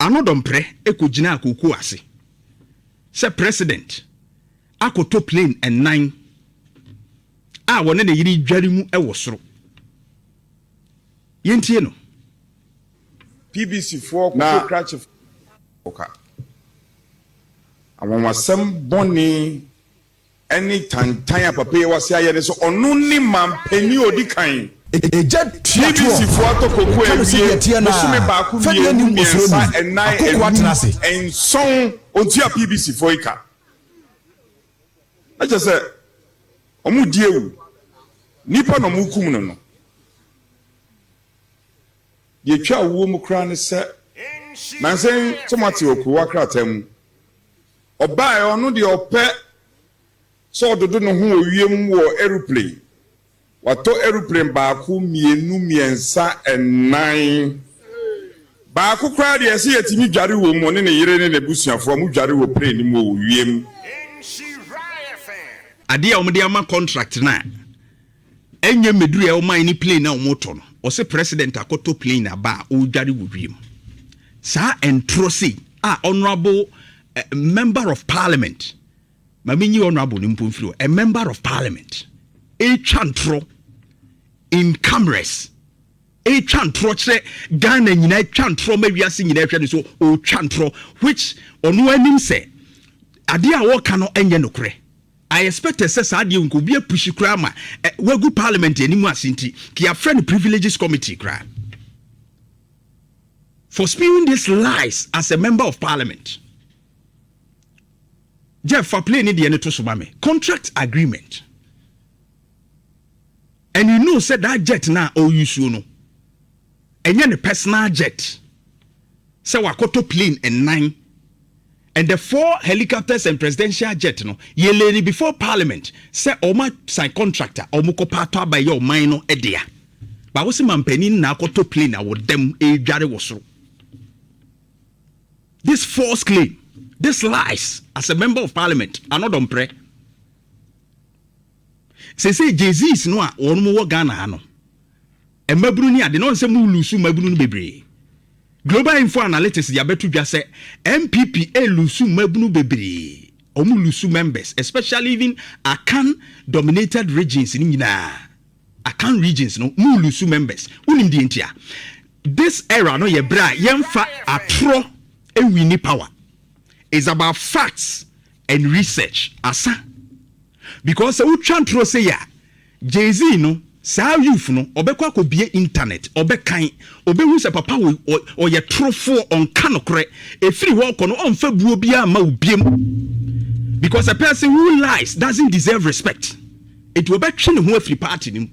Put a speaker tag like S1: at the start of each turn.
S1: Annoh-Dompreh kɔgyinaa kookoo ase sɛ president akɔtɔ plane nnan a wɔne ne yere dware mu wɔ soro. Yɛntie no.
S2: PBC foɔ
S3: Na
S2: koko krakye foɔ ka.
S3: Anwanwasɛm bɔne ne tantan a papa yi wase ayɛ ne sɛ ɔno ne manpanin a ɔdi kan.
S4: Egya tua toɔ,
S3: PBC foɔ atɔ koko
S4: ka no sɛdeɛ
S3: awie
S4: ɛteɛ no
S3: bosome
S4: ara,
S3: baako
S4: fɛdeɛ
S3: mmienu
S4: nnim osuro
S3: mmiɛnsa
S4: nnim,
S3: nnan
S4: akokoɔ atena
S3: nnum
S4: ase.
S3: nson ɔntua PBC foɔ yi ka. Na kyerɛ sɛ wɔredi awu. Nipa na wɔrekum no no. Deɛ ɛtwa awuo mu koraa ne sɛ, nansa yi sɛ moate wɔ kurowa krataa mu, ɔbaeɛ ɔno deɛ ɔpɛ sɛ ɔdodo ne ho wɔ wiem wɔ aeroplane. Watɔ aeroplane baako, mmienu, mmiɛnsa, nnan. Baako koraa deɛ ɛsɛ yɛtumi dware wɔ mu, ɔne ne yere ne n'abusuafoɔ, wɔdware wɔ plane no mu wɔ wiem.
S1: Adeɛ a wɔde ama contract no a ɛnyɛ mmɛduru a ɔman ne plane a wɔtɔ no, ɔsɛ president akɔtɔ plane aba a ɔredware wɔ wiem. Saa ntorɔ sei a honourable member of parliament, ma menyi honourable no mpo mfiri hɔ, a member of parliament ɛretwa ntorɔ in cameras, ɛretwa ntorɔ kyerɛ Ghana nyinaa, ɛtwa ntorɔ ma wiase nyinaa hwɛ no so ɔretwa ntorɔ, which ɔno anim sɛ adeɛ a wɔreka no ɛnyɛ nokorɛ. I expected sɛ saa adeɛ nka obi apush koraa ma wagu parliament anim ase nti ka yɛafrɛ no privileges committee koraa for spewing these lies as a member of parliament. Jeff, fa plane ne deɛ ne to so ma me, contract agreement, and you know sɛ that jet na ɔuse no ɛnyɛ ne personal jet, sɛ wakɔtɔ plane nnan and the four helicopters and presidential jet no, yɛlɛ before parliament sɛ ɔma sign contract a ɔmo kɔ paatɔ aba yɛ ɔman no ɛdea baako sɛ mampanin na akɔtɔ plane a wɔdam ɛredware wɔ soro. This false claim, this lies as a member of parliament, Annoh-Dompreh, sese Jay-Z's no a wɔn wɔ Ghana ha no, mmabunu ni ade na wɔn sɛ mu lose mmabunu no bebree. Global Info Analytics de abɛto dwa sɛ NPP elose mmabunu bebree, wɔn lose members, especially even Akan dominated regions ni nyinaa. Akan regions no mu lose members. Wonim deɛ ntia? This era no yɛ berɛ a yɛmfa atorɔ ewin power. Is about facts and research asa, because sɛ wotwa ntorɔ sɛ yɛ a Jay-Z no, saa youth no ɔbɛkɔ akɔbie internet, ɔbɛkan, ɔbɛhu sɛ papa wo ɔyɛ torofoɔ, ɔnka nokorɛ. Ɛfiri hɔ ɔkɔ no, ɔmfa buo biara ma wo biem, because a person who lies doesn't deserve respect. Enti wɔbɛtwe ne ho afiri party no mu.